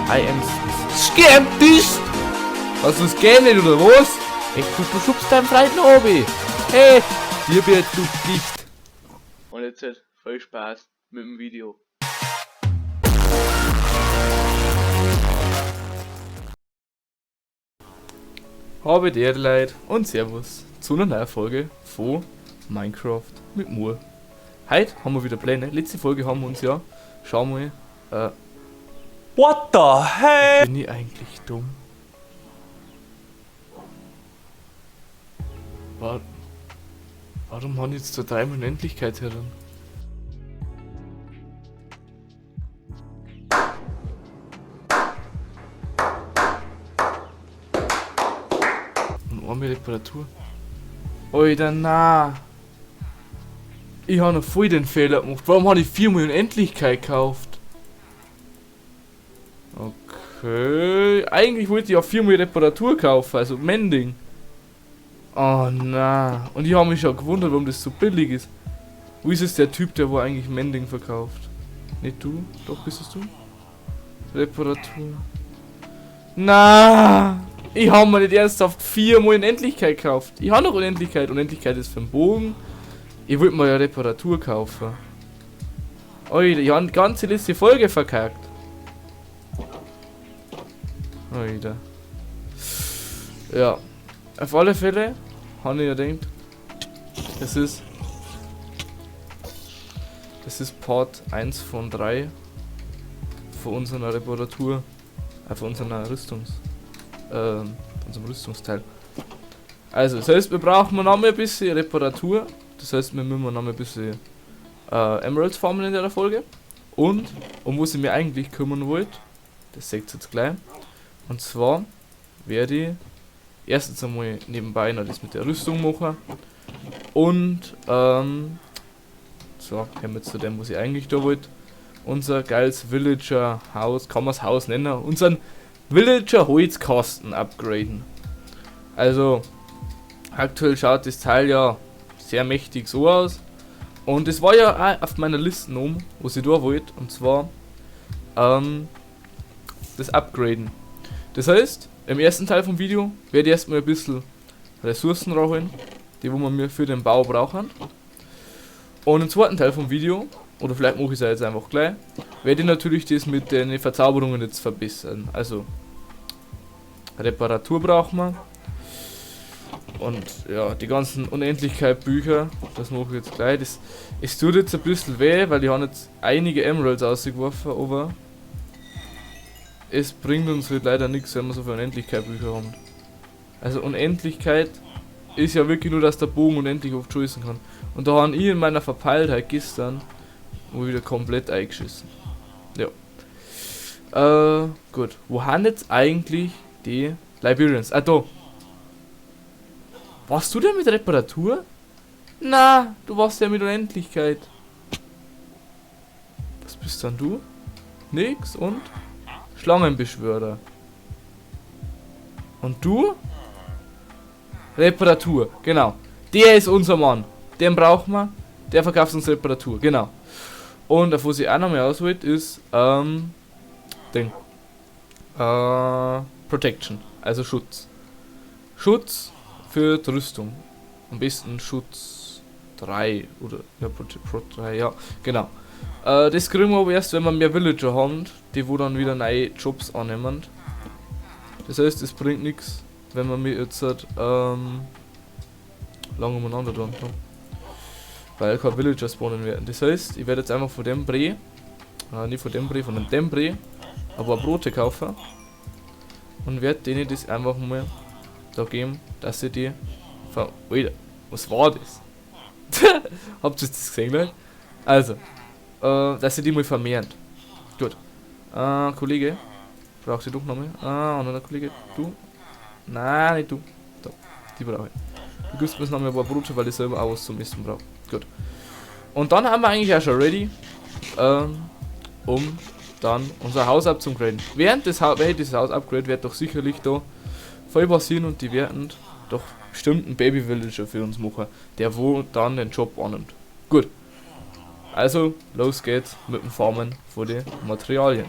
I am skeptisch! Was, das geht nicht, oder was? Echt, du schubst deinen Freund noch oben. Hey, dir wird du nicht. Und jetzt halt viel Spaß mit dem Video. Habe die Ehre, Leute, und Servus zu einer neuen Folge von Minecraft mit Mur. Heute haben wir wieder Pläne. Letzte Folge haben wir uns ja, schau mal, What the hell? Bin ich eigentlich dumm? Warum haben jetzt da dreimal Unendlichkeit heran? Und einmal Reparatur. Alter, na. Ich hab noch voll den Fehler gemacht. Warum hab ich viermal Unendlichkeit gekauft? Okay. Eigentlich wollte ich auch viermal Reparatur kaufen, also Mending. Oh na. Und ich hab mich schon gewundert, warum das so billig ist. Wo ist es der Typ, der wo eigentlich Mending verkauft? Nicht du? Doch, bist es du? Reparatur. Na! Ich hab mir nicht ernsthaft viermal Unendlichkeit gekauft. Ich hab noch Unendlichkeit. Unendlichkeit ist für den Bogen. Ich wollte mir ja Reparatur kaufen. Alter, ich hab die ganze letzte Folge verkackt. Alter. Ja. Auf alle Fälle hab ich ja gedacht, das ist Part 1 von 3 von unserer Reparatur, von unserer unserem Rüstungsteil. Also, das heißt, wir brauchen noch mal ein bisschen Reparatur. Das heißt, wir müssen noch mal ein bisschen Emeralds farmen in der Folge. Und, um was ich mir eigentlich kümmern wollte, das seht ihr jetzt gleich. Und zwar werde ich erstens einmal nebenbei noch das mit der Rüstung machen. Und so, kommen wir zu dem, was ich eigentlich da wollte. Unser geiles Villager Haus, kann man's Haus nennen, unseren Villager Holzkasten upgraden. Also, aktuell schaut das Teil ja sehr mächtig so aus. Und es war ja auch auf meiner Liste oben, was ich da wollte, und zwar das Upgraden. Das heißt, im ersten Teil vom Video werde ich erstmal ein bisschen Ressourcen rausholen, die wo wir mir für den Bau brauchen. Und im zweiten Teil vom Video, oder vielleicht mache ich es ja jetzt einfach gleich, werde ich natürlich das mit den Verzauberungen jetzt verbessern. Also, Reparatur brauchen wir. Und ja, die ganzen Unendlichkeit-Bücher, das mache ich jetzt gleich. Es tut jetzt ein bisschen weh, weil ich habe jetzt einige Emeralds ausgeworfen, aber es bringt uns halt leider nichts, wenn wir so viele Unendlichkeit-Bücher haben. Also Unendlichkeit ist ja wirklich nur, dass der Bogen unendlich oft schießen kann. Und da habe ich in meiner Verpeiltheit gestern wo wieder komplett eingeschissen. Ja. Gut. Wo haben jetzt eigentlich die Librarians? Ah, da. Warst du denn mit Reparatur? Na, du warst ja mit Unendlichkeit. Was bist dann du? Nix und? Schlangenbeschwörer. Und du? Reparatur, genau. Der ist unser Mann. Den brauchen wir. Der verkauft uns Reparatur, genau. Und auf was ich auch noch mal auswählt, ist Ding. Protection, also Schutz. Schutz für die Rüstung. Am besten Schutz 3 oder ja, Pro 3, ja, genau. Das kriegen wir aber erst, wenn wir mehr Villager haben, die wo dann wieder neue Jobs annehmen. Das heißt, es bringt nix, wenn wir mir jetzt halt lange umeinander tun, ne? Weil keine Villager spawnen werden. Das heißt, ich werde jetzt einfach von dem Bre, nicht von dem Bre, von dem Dembre, aber ein Brote kaufen. Und werde denen das einfach mal da geben, dass sie die ver-, Alter, was war das? Habt ihr das gesehen gleich? Also, dass sie die mal vermehren. Gut. Kollege, brauchst du doch nochmal? Ah, und dann der Kollege, du? Nein, nicht du. Da, die brauche ich. Du gibst mir noch mal ein paar Brote, weil ich selber auch was zum Essen brauche. Gut. Und dann haben wir eigentlich auch schon ready, um dann unser Haus abzugraden. Während dieses Haus upgrade wird doch sicherlich da voll passieren und die werden doch bestimmt einen Baby Villager für uns machen, der wo dann den Job annimmt. Gut. Also, los geht's mit dem Farmen von den Materialien.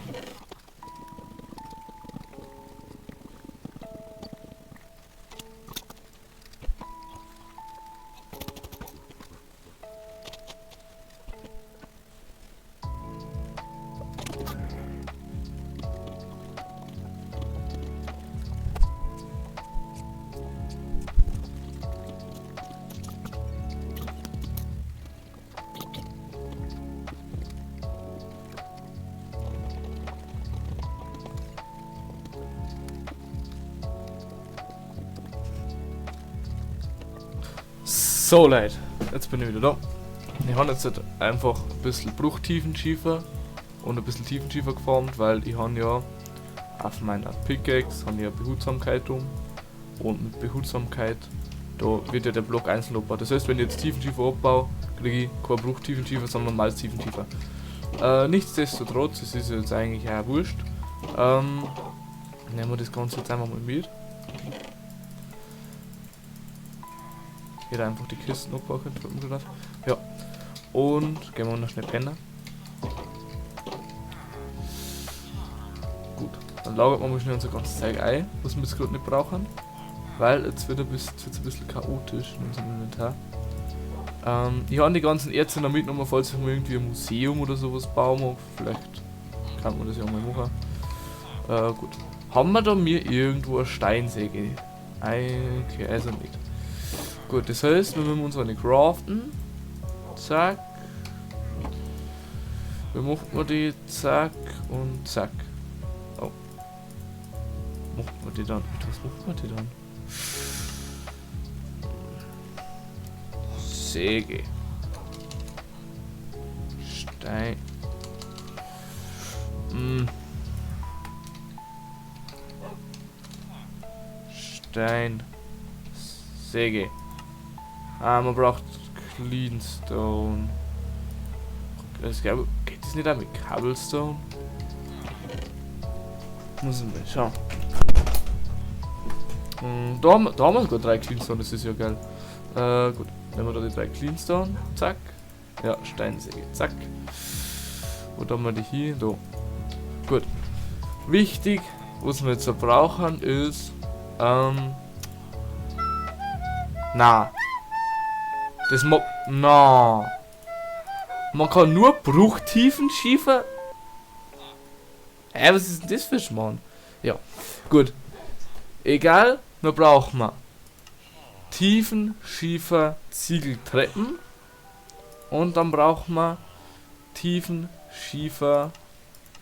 So Leute, jetzt bin ich wieder da. Ich habe jetzt halt einfach ein bisschen Bruchtiefenschiefer und ein bisschen Tiefenschiefer geformt, weil ich habe ja auf meiner Pickaxe habe ich ja Behutsamkeit um. Und mit Behutsamkeit, da wird ja der Block einzeln abgebaut. Das heißt, wenn ich jetzt Tiefenschiefer abbaue, kriege ich kein Bruchtiefenschiefer, sondern normales Tiefenschiefer. Nichtsdestotrotz, es ist jetzt eigentlich auch wurscht. Nehmen wir das Ganze jetzt einfach mal mit. Hier einfach die Kisten abbauen können, fällt mir gerade auf. Ja. Und gehen wir noch schnell pennen. Gut, dann lagert man mal schnell unser ganzes Zeug ein, was wir jetzt gerade nicht brauchen. Weil jetzt wird es ein bisschen chaotisch in unserem Inventar. Ich habe die ganzen Erze noch mitgenommen, falls ich mal irgendwie ein Museum oder sowas bauen mag. Vielleicht kann man das ja mal machen. Gut. Haben wir da mir irgendwo eine Steinsäge? Okay, also nicht. Gut, das heißt, wir müssen uns eine craften. Zack. Wie macht man die? Zack und zack. Oh. Macht man die dann? Mit was macht man die dann? Säge. Stein. Stein. Säge. Ah, man braucht Cleanstone. Das, geht das nicht auch mit Cobblestone? Muss ich mal schauen. Da haben wir sogar 3 Cleanstone, das ist ja geil. Gut, nehmen wir da die 3 Cleanstone. Zack. Ja, Steinsäge. Zack. Wo haben wir die hier? Da. Gut. Wichtig, was wir jetzt so brauchen, ist. Na. Das Mob. Na. Man kann nur Bruchtiefenschiefer. Hä, was ist denn das für Schmarrn? Ja, gut. Egal, wir brauchen wir Tiefenschiefer Ziegeltreppen. Und dann brauchen wir Tiefenschiefer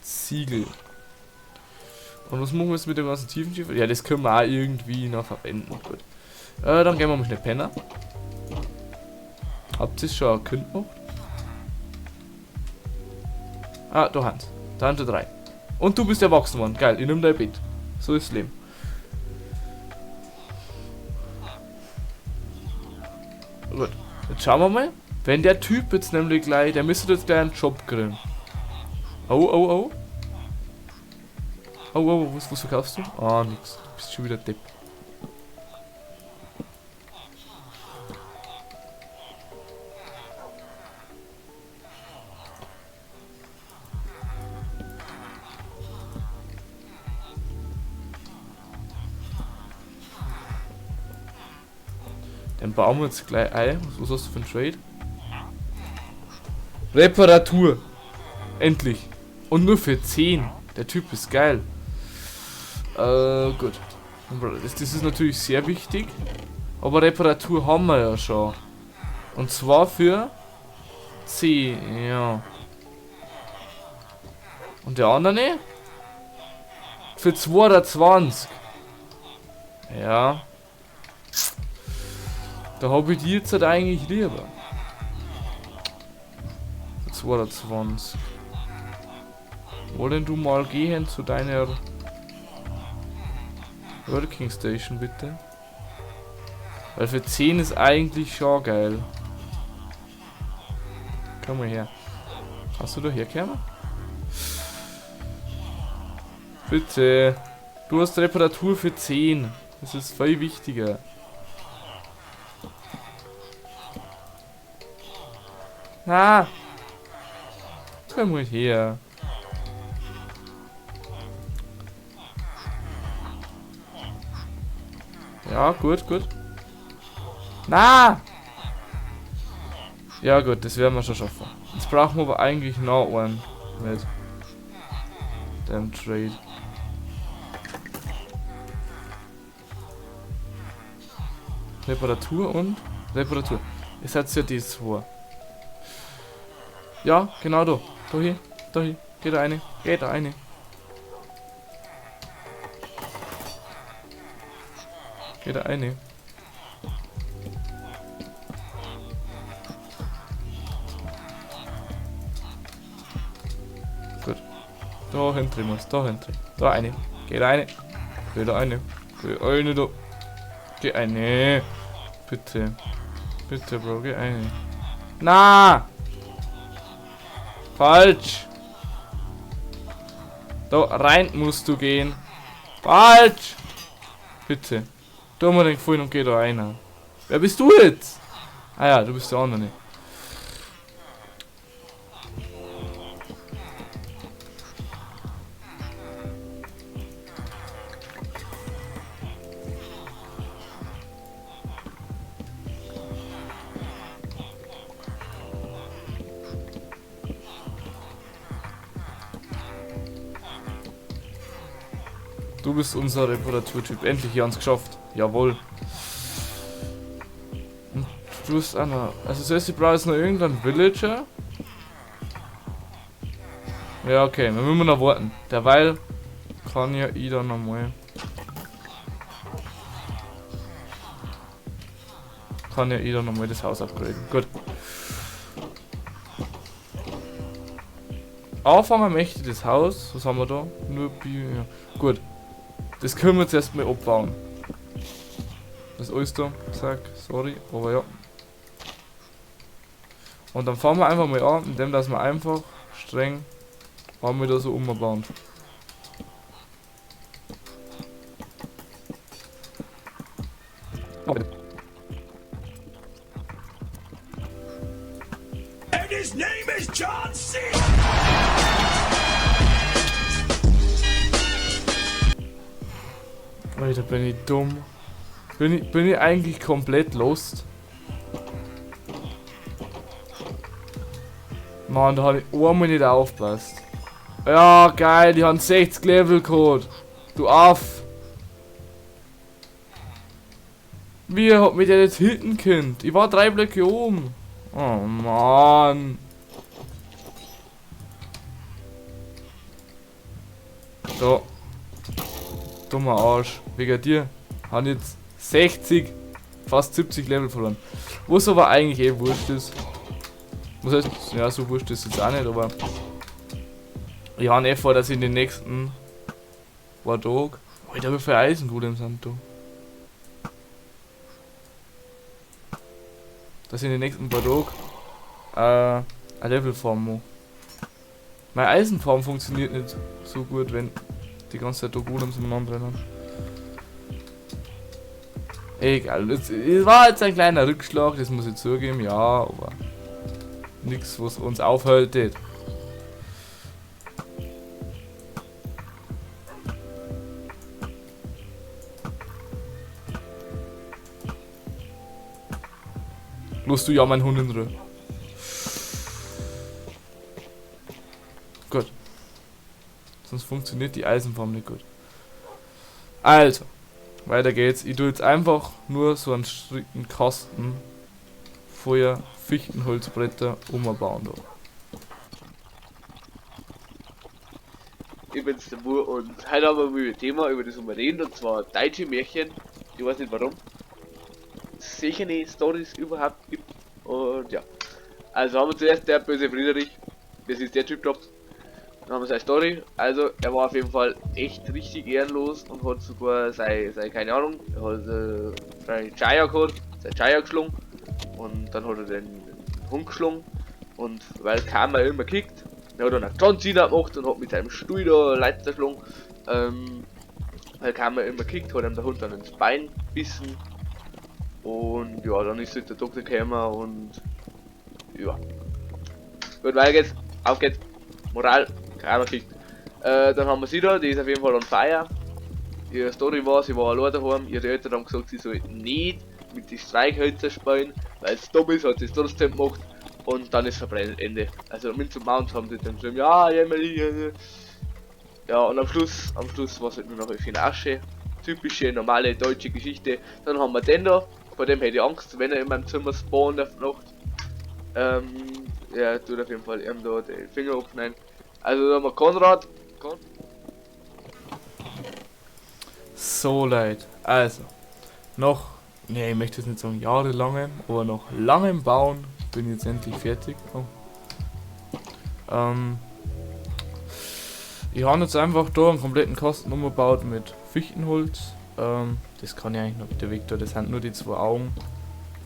Ziegel. Und was machen wir jetzt mit dem ganzen Tiefenschiefer? Ja, das können wir auch irgendwie noch verwenden. Gut. Dann gehen wir mal schnell pennen. Habt ihr es schon ein Kind gemacht? Ah, da haben's. Da haben sie 3. Und du bist erwachsen worden. Geil, ich nehm dein Bett. So ist das Leben. Gut, jetzt schauen wir mal. Wenn der Typ jetzt nämlich gleich, der müsste jetzt gleich einen Job kriegen. Oh, oh, oh. Oh, oh, was verkaufst du? Ah, nix. Du bist schon wieder Depp. Dann bauen wir jetzt gleich ein. Was hast du für ein Trade? Reparatur! Endlich! Und nur für 10. Der Typ ist geil. Gut. Das ist natürlich sehr wichtig. Aber Reparatur haben wir ja schon. Und zwar für 10. Ja. Und der andere? Für 220. Ja. Da hab ich die jetzt halt eigentlich lieber. 220. Wollen du mal gehen zu deiner Working Station bitte? Weil für 10 ist eigentlich schon geil. Komm mal her. Hast du da hergekommen? Bitte. Du hast Reparatur für 10. Das ist viel wichtiger. Na! Komm mal her. Ja, gut, gut. Na! Ja gut, das werden wir schon schaffen. Jetzt brauchen wir aber eigentlich noch einen mit dem Trade. Reparatur und Reparatur. Es hat ja die zwei. Ja, genau da. Da hier, da hier. Geht da eine, geht da eine. Geht da eine. Da hinten muss, da hinten. Da eine. Geh da eine. Geh da eine. Geh eine da. Geh eine. Bitte. Bitte, Bro, geh eine. Na! Falsch! Da rein musst du gehen. Falsch! Bitte. Tu mir den Gefallen und geh da rein. Wer bist du jetzt? Ah ja, du bist der andere. Du bist unser Reparaturtyp. Endlich, hier haben's geschafft. Jawohl. Und du bist einer. Also zuerst, ich brauche jetzt noch irgendeinen Villager. Ja, okay, wir müssen noch warten. Derweil kann ja ich dann nochmal. Kann ja ich dann nochmal das Haus upgraden. Gut. Anfangen möchte ich das Haus. Was haben wir da? Nur Bio. Ja. Gut. Das können wir jetzt erstmal abbauen. Das ist alles da. Zack, sorry, aber ja. Und dann fangen wir einfach mal an, indem dass wir einfach streng einmal da so umbauen. And his name is John C. Alter, bin ich dumm. Bin ich eigentlich komplett lost? Mann, da hab ich einmal nicht aufgepasst. Ja, geil, die haben 60 Level Code. Du Aff. Wie hat mich der jetzt hitten können? Ich war 3 Blöcke oben. Oh Mann. So. Dummer Arsch. Wegen dir haben jetzt 60, fast 70 Level verloren. Was aber eigentlich eh wurscht ist. Was heißt, ja, so wurscht ist jetzt auch nicht, aber ich habe eh vor, dass ich in den nächsten paar Tagen. Alter, wie viele Eisengolems sind da? Dass ich in den nächsten paar Tagen ein Level farmen muss. Meine Eisenfarm funktioniert nicht so gut, wenn die ganze Zeit da Golems umeinander rennen. Egal, es war jetzt ein kleiner Rückschlag, das muss ich zugeben, ja, aber nix, was uns aufhält. Lass du ja meinen Hund in Ruhe. Gut. Sonst funktioniert die Eisenfarm nicht gut. Also, weiter geht's. Ich tue jetzt einfach nur so einen strikten Kasten vorher Fichtenholzbretter umbauen da. Ich bin's der Bur und heute haben wir ein Thema, über das wir reden, und zwar deutsche Märchen. Ich weiß nicht warum. Sicher nicht Storys überhaupt gibt. Und ja. Also haben wir zuerst der böse Friedrich. Das ist der Typ da. Dann haben wir seine Story. Also er war auf jeden Fall echt richtig ehrenlos und hat sogar sei keine Ahnung, er hat seine Chaya gehabt, seine Chaya geschlungen und dann hat er den Hund geschlungen und weil keiner immer kickt, er hat dann einen John Cena gemacht und hat mit seinem Stuhl da Leute zerschlungen, weil keiner immer kickt, hat ihm der Hund dann ins Bein gebissen und ja, dann ist halt der Doktor gekommen und ja. Gut, weiter geht's, auf geht's, Moral, keiner kickt. Dann haben wir sie da, die ist auf jeden Fall on fire. Ihre Story war, sie war allein daheim, ihre Eltern haben gesagt, sie soll nicht mit den Streichhölzern spielen, weil es dumm ist, hat sie es trotzdem gemacht und dann ist verbrennt, Ende. Also mit zum Mount haben sie dann geschrieben, ja, ja, ja, ja, und am Schluss war es halt nur noch ein Asche. Typische, normale deutsche Geschichte. Dann haben wir den da, vor dem hätte ich Angst, wenn er in meinem Zimmer spawnt auf Nacht. Er tut auf jeden Fall ihm da den Finger abschneiden. Also da haben wir Konrad. So leid. Also, noch, nee, ich möchte jetzt nicht sagen jahrelange, aber noch langem Bauen bin ich jetzt endlich fertig. Oh. Ich habe jetzt einfach da einen kompletten Kasten umgebaut mit Fichtenholz. Das kann ich eigentlich noch wieder weg da. Das sind nur die zwei Augen,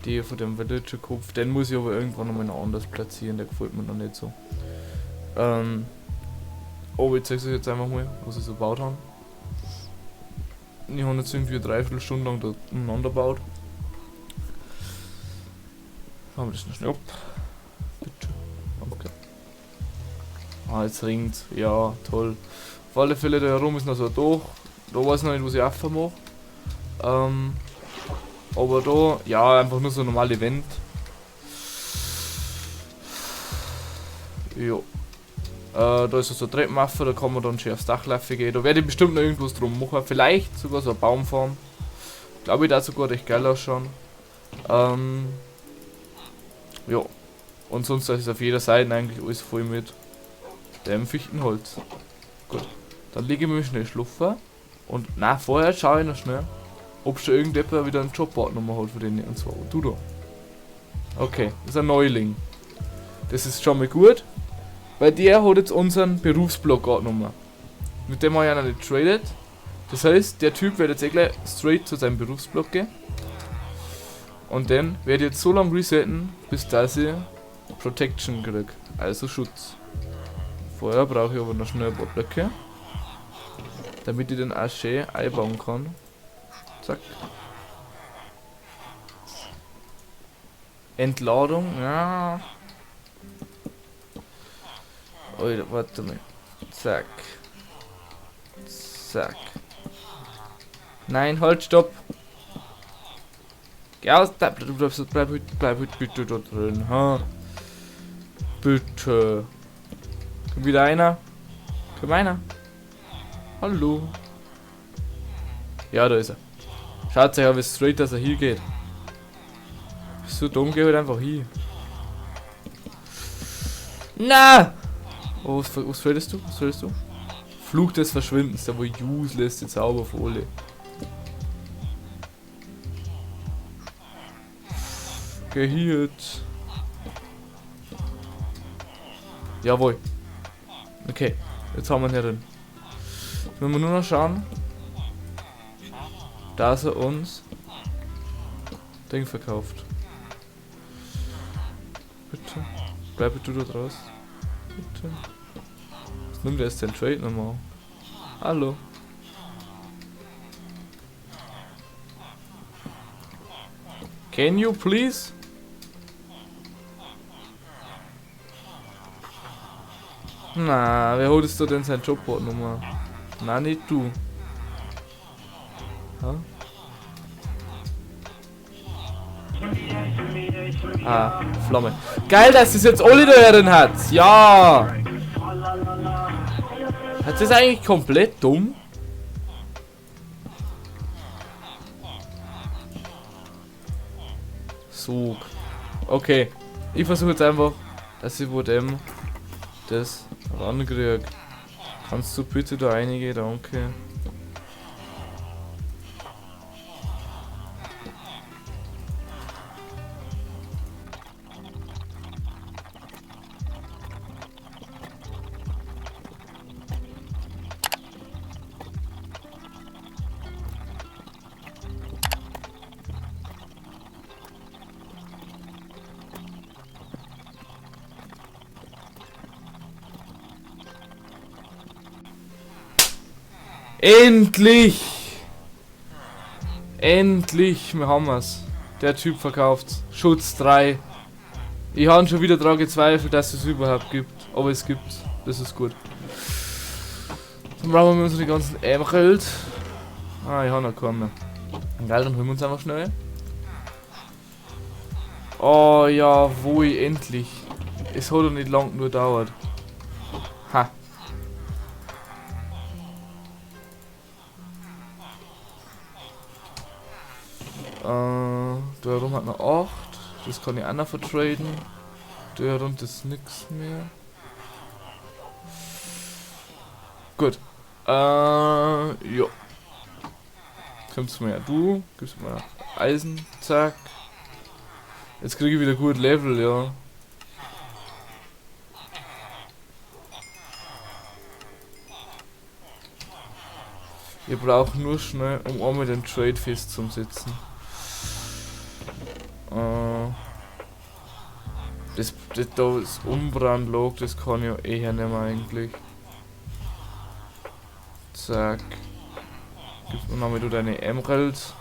die von dem Villager-Kopf. Den muss ich aber irgendwann nochmal noch anders platzieren, der gefällt mir noch nicht so. Aber ich zeige euch jetzt einfach mal, was ich so gebaut habe. Ich habe jetzt irgendwie eine Dreiviertelstunde lang da umeinander gebaut. Machen wir das noch schnell ab. Bitte. Danke. Ah, jetzt ringt. Ja, toll. Auf alle Fälle, da herum ist noch so ein Dach. Da weiß ich noch nicht, was ich aufmache. Aber da, ja, einfach nur so ein normales Event. Jo. Da ist so ein Treppenaffe, da kann man dann schön aufs Dach laufen gehen. Da werde ich bestimmt noch irgendwas drum machen. Vielleicht sogar so eine Baumfarm. Glaube ich, da sogar recht geil ausschauen. Ja. Und sonst ist auf jeder Seite eigentlich alles voll mit dem Fichtenholz. Gut. Dann lege ich mich schnell schlafen. Und na, vorher schaue ich noch schnell, ob schon irgendjemand wieder einen Jobpartner hat für den. Und zwar du da. Okay, das ist ein Neuling. Das ist schon mal gut. Weil der hat jetzt unseren Berufsblock angenommen. Mit dem habe ich auch noch nicht getradet. Das heißt, der Typ wird jetzt eh gleich straight zu seinem Berufsblock gehen. Und dann werde ich jetzt so lange resetten, bis dass ich Protection krieg. Also Schutz. Vorher brauche ich aber noch schnell ein paar Blöcke. Damit ich den auch schön einbauen kann. Zack. Entladung, ja. Alter, warte mal. Zack. Zack. Nein, halt, stopp. Geh aus, bleib, bleib, bleib, bleib bitte da drin, ha. Bitte. Kommt wieder einer? Kommt einer? Hallo. Ja, da ist er. Schaut euch an, wie straight, dass er hier geht. Bist du dumm, geh halt einfach hier. Na! Oh, was fällst du? Was fällst du? Fluch des Verschwindens, der wohl useless, die Zauberfolie. Geheilt. Jawohl. Okay, jetzt haben wir ihn hier drin. Jetzt müssen wir nur noch schauen, dass er uns Ding verkauft. Bitte. Bleib du da draußen. Bitte. Was nimmt er jetzt den Trade nochmal? Hallo. Can you please? Na, wer holt jetzt da denn sein Jobboard nochmal? Na, nicht du. Ha? Ah, Flamme. Geil, dass es jetzt alle da drin hat. Ja. Hat das eigentlich komplett dumm? So. Okay. Ich versuche jetzt einfach, dass ich wo dem das rankrieg. Kannst du bitte da reingehen? Danke. Endlich! Endlich, wir haben es. Der Typ verkauft Schutz 3. Ich habe schon wieder daran gezweifelt, dass es überhaupt gibt. Aber es gibt. Das ist gut. Dann brauchen wir unsere ganzen Emerald. Ah, ich habe noch keinen mehr. Geil, dann holen wir uns einfach schnell. Oh ja, wo ich endlich. Es hat doch nicht lang nur gedauert. Ha. Da rum hat noch 8. Das kann ich auch noch vertraden. Da rum ist nix mehr. Gut. Ja. Kommst mir ja du. Gibst mir Eisen. Zack. Jetzt kriege ich wieder gut Level, ja. Ich brauche nur schnell, um einmal den Trade fest zum Sitzen. Das da ist Umbrandlog, das kann ich ja eh hernehmen eigentlich. Zack. Gib mir nochmal du deine Emeralds.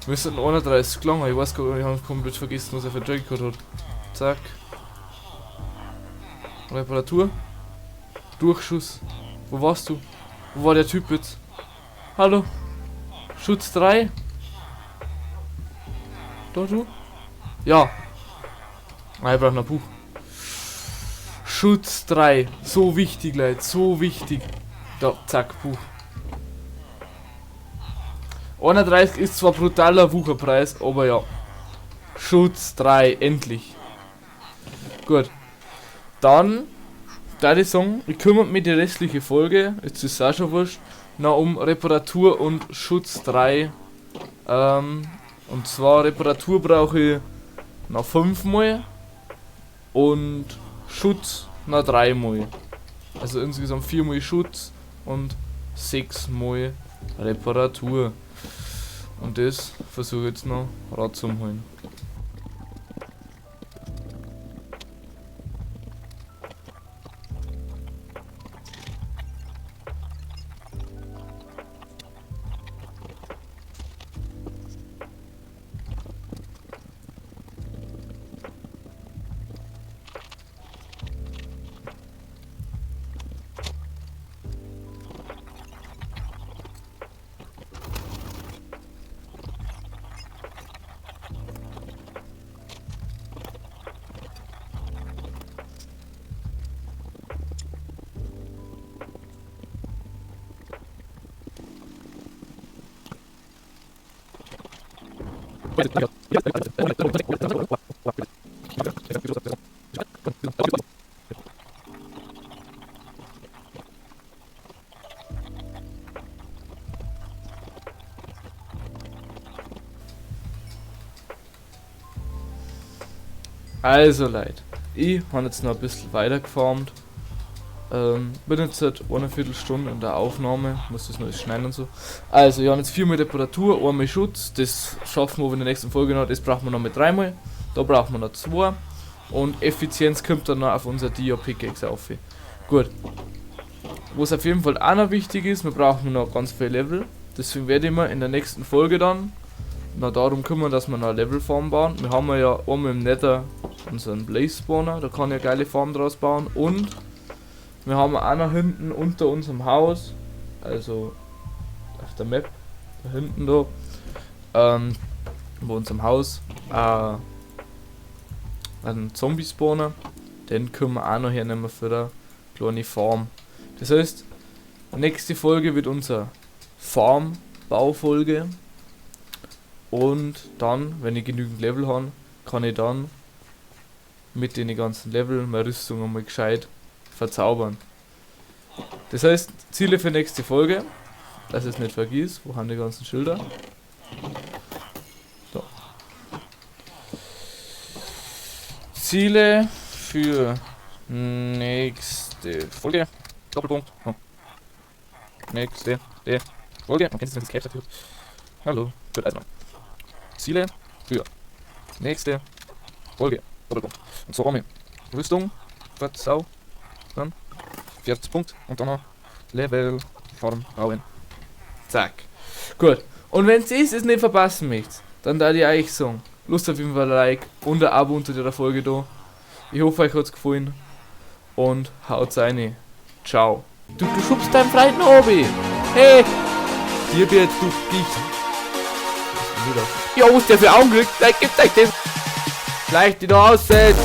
Wir sind 31 gelangen, ich weiß gar nicht, ich hab komplett vergessen, was er für Trade Code hat. Zack. Reparatur. Durchschuss. Wo warst du? Wo war der Typ jetzt? Hallo? Schutz 3? Da du? Ja. Ah, ich brauch noch ein Buch. Schutz 3. So wichtig, Leute. So wichtig. Da, zack, Buch. 31 ist zwar brutaler Wucherpreis, aber ja. Schutz 3, endlich. Gut. Dann, da ich sagen, ich kümmere mich die restliche Folge, jetzt ist es auch schon wurscht, noch um Reparatur und Schutz 3. Und zwar Reparatur brauche ich noch 5-mal und Schutz noch 3-mal. Also insgesamt 4-mal Schutz und 6-mal Reparatur. Und das versuche ich jetzt noch rauszuholen. Also Leute, ich hab jetzt noch ein bisschen weitergefarmt. Bin jetzt seit einer Viertelstunde in der Aufnahme, muss das noch alles schneiden und so. Also, ich hab jetzt 4-mal Reparatur, 1-mal Schutz, das schaffen wir in der nächsten Folge noch, das brauchen wir noch mit 3-mal. Da brauchen wir noch 2. Und Effizienz kommt dann noch auf unser Dia Pickaxe auf. Gut. Was auf jeden Fall auch noch wichtig ist, wir brauchen noch ganz viel Level. Deswegen werde ich mir in der nächsten Folge dann noch darum kümmern, dass wir noch eine Levelfarm bauen. Wir haben ja einmal im Nether unseren Blaze Spawner, da kann ich eine geile Farm draus bauen. Und wir haben auch noch hinten unter unserem Haus, also auf der Map, da hinten da, bei unserem Haus, einen Zombie-Spawner. Den können wir auch noch hernehmen für eine kleine Farm. Das heißt, nächste Folge wird unsere Farm-Baufolge. Und dann, wenn ich genügend Level habe, kann ich dann mit den ganzen Level meine Rüstung einmal gescheit verzaubern. Das heißt, Ziele für nächste Folge, dass ich es nicht vergiss, wo haben die ganzen Schilder? So. Ziele für nächste Folge. Doppelpunkt. Oh. Nächste Folge. Man kennt es, wenn es Caps aktiviert. Hallo. Gut, also. Ziele für nächste Folge. Doppelpunkt. Und zwar haben wir Rüstung, verzaubern, 40 Punkt und dann noch Level Farm bauen. Zack. Gut. Und wenn's ist, es nicht verpassen möchtet, dann da ich euch sagen, Lust auf jeden Fall ein Like und ein Abo unter der Folge da. Ich hoffe, euch hat's gefallen und haut's rein. Ciao. Du schubst deinen Freund nach oben. Hey! Dir wird du Gicht. Ja, was der für Augen kriegt, dann gibt's euch das. Gleich die da aussetzt.